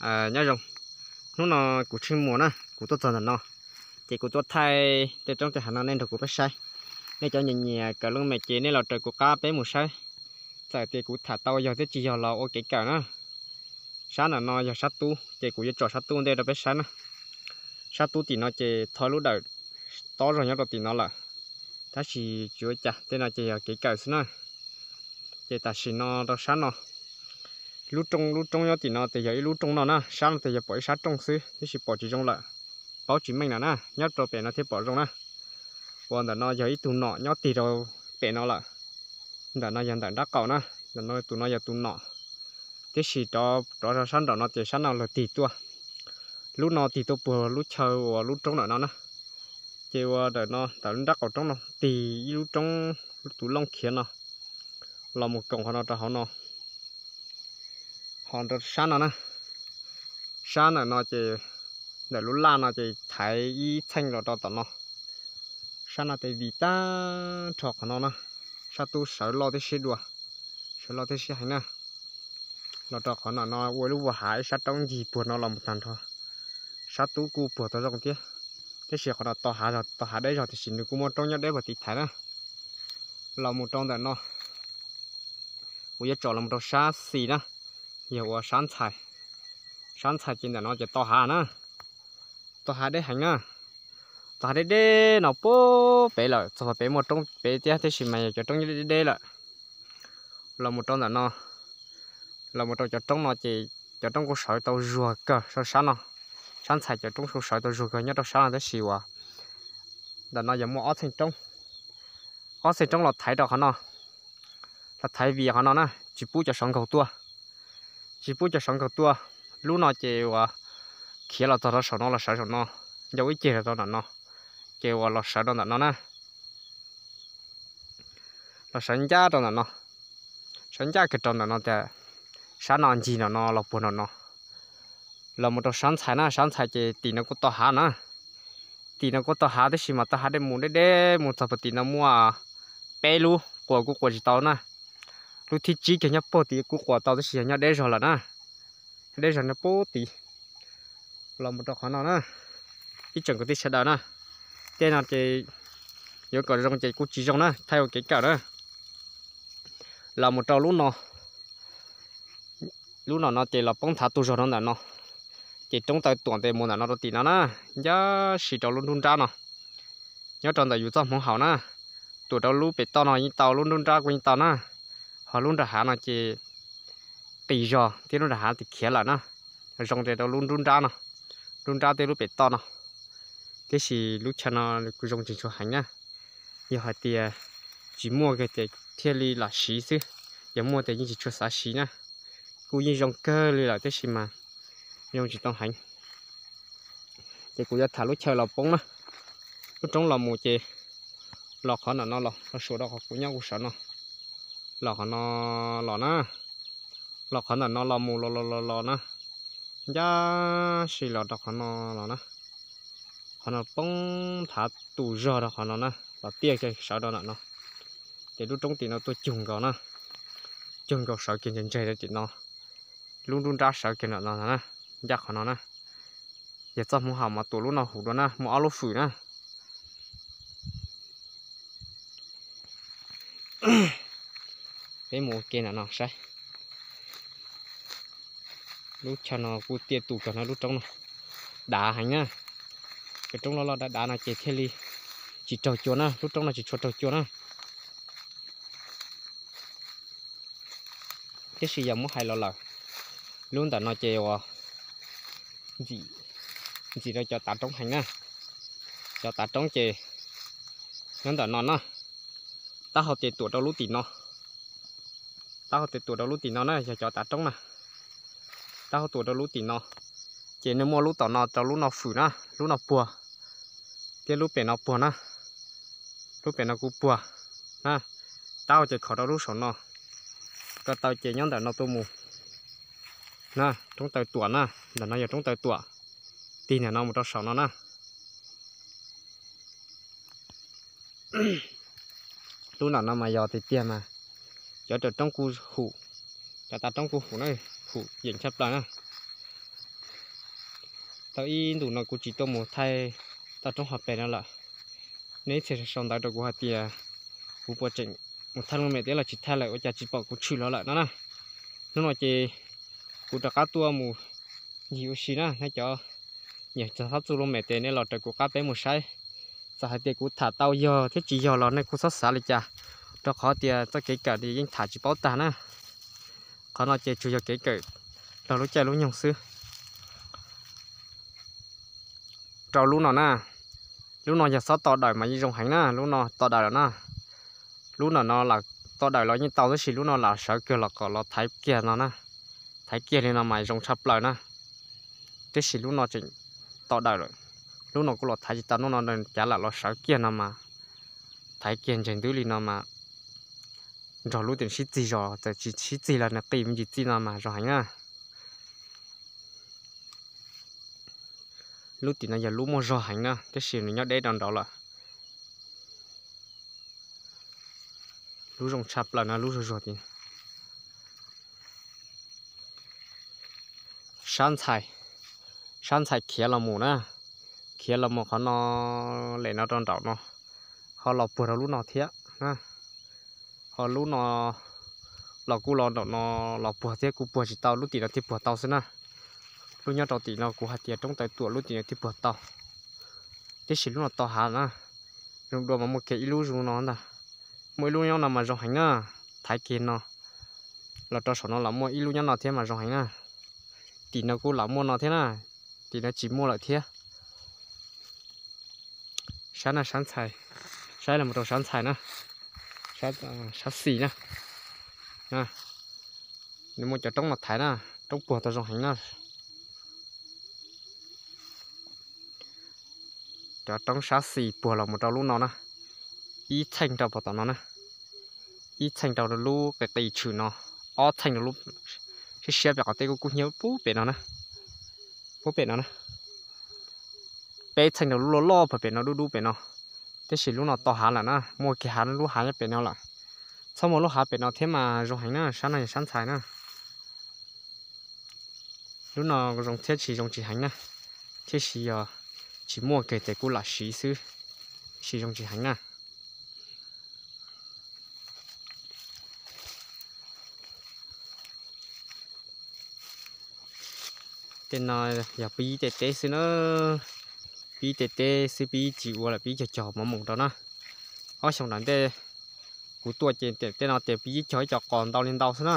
Nyob zoo, hnub no kuv Tsheej Muas na, kuv tuaj txog ntawm no, ces kuv tuaj thaij tej roob tej hav no nej nrog kuv peb saib. Nej cov nyiam nyiam kawm leej mem ces nej los raws kuv qab peb mus saib. Txawm tias kuv tham tau yog thiab tsis yog los ua kev kawm na. Sab ntawm no yog sab tub ces kuv yuav tsom sab tub ntej rau peb saib na. Sab tub tim no ces tho lub dawm tob zog nyob rau tim no lawm, tab sis tsis ua cas, tej no ces yog kev kawm xwb na. Ces tam sim no rau sab no, lub rooj, lub roob nyob tim no ces yog ib lub rooj no na, sab no ces yog pom ib sab rooj xwb, tab sis pom tsis zoo lawm, paub tsis meej lawm na, nyob rau pem no thiaj pom zoo na. Uas ntawm no yog ib tug nom nyob tig rau pem no lawm. Ntawm no yog ntawm nrab qaum na, ntawm no tus no yog tus nom, tiam sis rov rau sab nraum no ces sab no luag tig tuaj. Lub no tig tuaj puag lub chaw uas lub roob ntawm no na. Ces uas ntawm no ntawm lub nrab qaum roob no tig ib lub roob, tus looj khiav no los mus koom qhov no rau hauv no. Ho rau sab no na, sab ntawm no ces ntawm lub laj no ces thaiv ib txheej los rau tom no. Sab no tes vim tag nrho qhov no na, sab tub sawv loj thiab siab dua, sawv loj thiab siab heev na. Los rau qhov no no ua lub vuas hav ib sab roob ncig puag no los mus tag nrho. Sab tub kuj puag tau zoo thiab, tab sis qhov no to hav zog, to hav deb zog tiam sis nws kuj muaj roob nyob deb puag tim thaiv na. Los mus rau ntawm no, kuv yuav tsom los mus rau sab xis na, yog ua sab ntxhais. Sab ntxhais ces ntawm no ces to hav na, to hav deb heev na. To hav deb deb no puag pem lawm, txog pem muaj roob pem thiab, tab sis mas yog cov roob deb deb lawm. Los mus rau ntawm no, los mus rau cov roob no ces cov roob kuj sawv tau zuag kawg rau sab no. Sab ntxhais cov roob kuj sawv tau zuag kawg nyob rau sab no, tab sis uas ntawm no yog muaj ob txheej roob, ob txheej roob los thaiv rau qhov no, los thaiv vim qhov no na, tsis pub cov saud nkaug tuaj. Tsis pub cov saud nkaug tuaj. Lub no ces uas khiav los txog rau saum no los sawv saum no, ncau ib ceg rau ntawm no, ces uas los sawv rau ntawm no na. Los sawv ncaj rau ntawm no, sawv ncaj kiag rau ntawm no tias sab no ncig ntawm no los puag ntawm no. Los mus rau sab ntxhais na, sab ntxhais ces tim no kuj to hav na. Tim no kuj to hav tab sis mas to hav deb mus deb deb mus txog puag tim no muaj peb lub quas kuj quas tsis tau na. Lub thib tsib kiag nyob puag tim kuj quas tau tab sis yog nyob deb zog lawm na, deb zog nyob puag tim. Los mus rau qhov no na, ib tsoom kwv tij sawv daws na, tej no ces yuav kom zoo ces kuj tsis zoo na, thaij ua kev kawm na. Los mus rau lub no, lub no no ces los poob nthav tu zog rau ntawm no, ces roob taw tuam ntes mus ntawm no rau tim no na, ncaj si rau lub nruab nrab no. Nyob rau ntawm yus txoj hmoov haum na, tuam rau lub pem toj no yeej tau, lub nruab nrab kuj yeej tau na. Ho lub nram hav no ces qis zog thiab lub nram hav ces khiav lawm na, zoo tes rau lub nruab nrab no, nruab nrab thiab lub pem toj no. Tiam sis lub chaw no kuj zoo tsis tshua heev na, yog hais tias tsis muaj ces thiaj li lam siv xwb, yog muaj ces yeej tsis tshua xav siv na. Kuj yeej zoo kawg li lawm tab sis mas zoo tsis tau heev. Ces kuv yuav tham lub chaw los poob na, lub roob los mus ces los qhov ntawm no los, los suav rau qhov kuv nyob kuv sawv no, los qhov no los na, los qhov ntawm no los mus los los los los na, ncaj si los rau qhov no los na. Qhov no poob nthav tu zog rau qhov no na, los tiaj kiag sawv rau ntawm no. Ces lub roob tim no tuaj cug nkaus na, cug nkaus sawv kiag ntseg ntseg rau tim no, lub nruab nrab sawv kiag ntawm no na, ncaj qhov no na. Yog txoj hmoov haum mas tuam lub no hum dua na, muaj ob lub fwm na. Peb mus ua ke ntawm no saib. Lub chaw no kuj tiaj tus kawg no, lub roob no dav heev na. Cov roob loj loj dav dav no ces thiaj li tsis raug cua na, lub roob no tsis tshua raug cua na. Tiam sis yog muab hais los lawm, lub ntawm no ces uas ntxim rau cov tav roob heev na. Cov tav roob ces nyob ntawm no na, taub hau tes tuam rau lub tim no. Taub hau tes tuam rau lub tim no na, yog cov tav roob na. Taub hau tuam rau lub tim no, ces nws muaj lub tom no rau lub no fwm na, lub no puag, thiab lub pem no puag na, lub pem no kuj puag na. Taub hau ces khov rau lub saum no, ko taw ces nyob ntawm no tuaj mus na, roob taw tuam na, ntawm no yog roob taw tuam, tig ntawm no mus rau saum no na. Lub nram no mas yog tiag tiag mas cov raws roob kuj hum, cov tav roob kuj hum na, hum yeem tshaj plaws na. Tau ib ntus no kuv tsis tuaj mus thaij toj roob hauv pes no lawm. Nej ib txhia sau ntawv rau kuv hais tias kuv puas tseem mus thaij lub mem teb los tsis thaij lawm, ua cas tsis pom kuv tshwm los lawm no na. Hnub no ces kuv rov qab tuaj mus ncig ua si na, nej cov nyiam txog thab txuj lub mem tes nej los raws kuv qab peb mus saib. Txawm hais tias kuv tham tau yog thiab tsis yog los nej kuj txhob xav li cas, rau qhov tias txoj kev kawm yeej tham tsis paub tag na. Qhov no ces tsuas yog kev kawm los lub caij lub nyoog xwb. Rau lub no na, lub no yog xob to dawm mas yeej zoo heev na, lub no to dawm lawm na. Lub no no lam to dawm los yeej tau, tab sis lub no lam sawv kiag los kom los thaiv kiag no na. Thaiv kiag li no mas zoo tshaj plaws na. Tab sis lub no tseem to dawm lawm, lub no kuj los thaiv tsis tau, lub no cav lam los sawv kiag no mas thaiv kiag ntseg ntwb li no mas nrog lub tim sib txig zos, txawm tsis sib txig los nws qis me ntsis txij no mas zoo heev na. Lub tim no yog lub muaj zog heev na, tab sis nws nyob deb rau nraud lawm. Lub zoo tshaj plaws no lub zuag zuag tim sab ntxhais, sab ntxhais khiav los mus na, khiav los mus qhov no, lem no rau nraum no, ho los puag rau lub no thiab na. Ho lub no los kuj los nraum no los puag thiab, kuj puag tsis tau, lub tim no thiaj puag tau xwb na. Lub nyob rau tim no kuv hais tias roob taw tuam, lub tim no thiaj puag tau. Tab sis lub no to hav na, zoo dua mas muaj kiag ib lub zoo no ntag. Muaj ib lub nyob no mas zoo heev na, thaiv kiag no los rau saum no los muaj ib lub nyob no thiab mas zoo heev na. Tim no kuj lam muaj no thiab na, tim no tsis muaj lawm thiab. Saib na sab ntxhais, saib los rau sab ntxhais na, sab xis na. Nws muaj cov roob no thaiv na, roob puag tau zoo heev na. Cov roob sab xis puag los mus rau lub no na, ib txheej rau puag tom no na, ib txheej rau lub qis qis tshwm no, ob txheej rau lub siab siab pem qhov teb kub kub hnyiab pub pem no na, pub pem no na, peb txheej rau lub loj loj puag pem no dub dub pem no. Tab sis lub no to hav lawm na, muaj kiag hav, lub hav nyob pem no lawm. Txhob muaj lub hav pem no thiab mas zoo heev na, sab no yog sab ntxhais na. Lub no zoo thiab tsis zoo tsis heev na, thiab sis yog tsis muaj kiag ces kuj lam siv xwb, tsis zoo tsis heev na. Tej no yog pib tej teb xwb na, pib tej teb xwb, pib tsis ua lawm, pib cog cog mov moos rau na. Ob xyoo nram ntej kuv tuaj ces tej no ces pib cog ib co qos ntau li ntau xwb na.